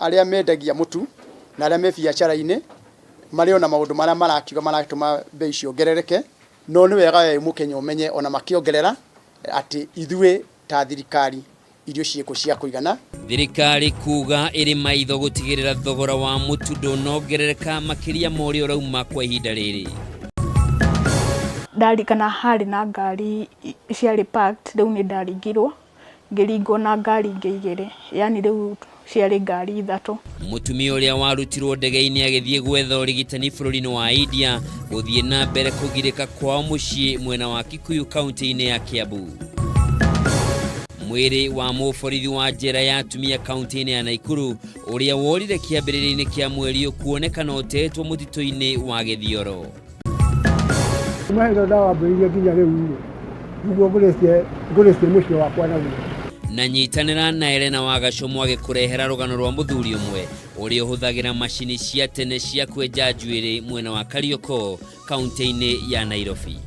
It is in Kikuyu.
Arĩa mendagia mũtu na arĩa me biacara-inĩ marĩ o na maũndũ marĩa marakiuga maratũma mbei ciongerereke, no nĩ wega we wĩ Mũkenya ũmenye ona makĩongerera atĩ ithuĩ ta thirikari irio ciĩkũ cia kũigana. Thirikari kuga ĩrĩ maitho gũtigĩrĩra thogora wa mũtu ndũnongerereka makĩria ma ũrĩa ũrauma kwa ihinda rĩrĩ. Ndarikana harĩ na ngari ciarĩ parked, rĩu nĩ ndaringirwo, ngĩringwo na ngari ingĩ igĩrĩ, yaani rĩu ciarĩ ngari ithatũ. Mũtumia ũrĩa warutirwo ndege-inĩ agĩthiĩ gwetha ũrigitani bũrũri-inĩ wa India gũthiĩ na mbere kũgirĩka kwao mũciĩ mwena wa Kikuyu kaunti-inĩ ya Kiambu. Mwĩrĩ wa mũborithi wa njera ya atumia kaunti-inĩ ya Naikuru ũrĩa worire kĩambĩrĩria-inĩ kĩa mweri ũyũ kuonekana ũtetwo mũtitũ-inĩ wa Gĩthioro. Kuma hĩndĩ ĩyo ndawambĩrĩirie nginya rĩu rĩ, nĩguo ngũrĩtie ngũrĩtie mũciĩ wakwa naguo. Na nyitanĩra na Elena wa Gacũmũ agĩkũrehera rũgano rwa mũthuri ũmwe ũrĩa ũhũthagĩra macini cia tene cia kwenja njuĩrĩ mwena wa Kariokor kaunti-inĩ ya Nairobi.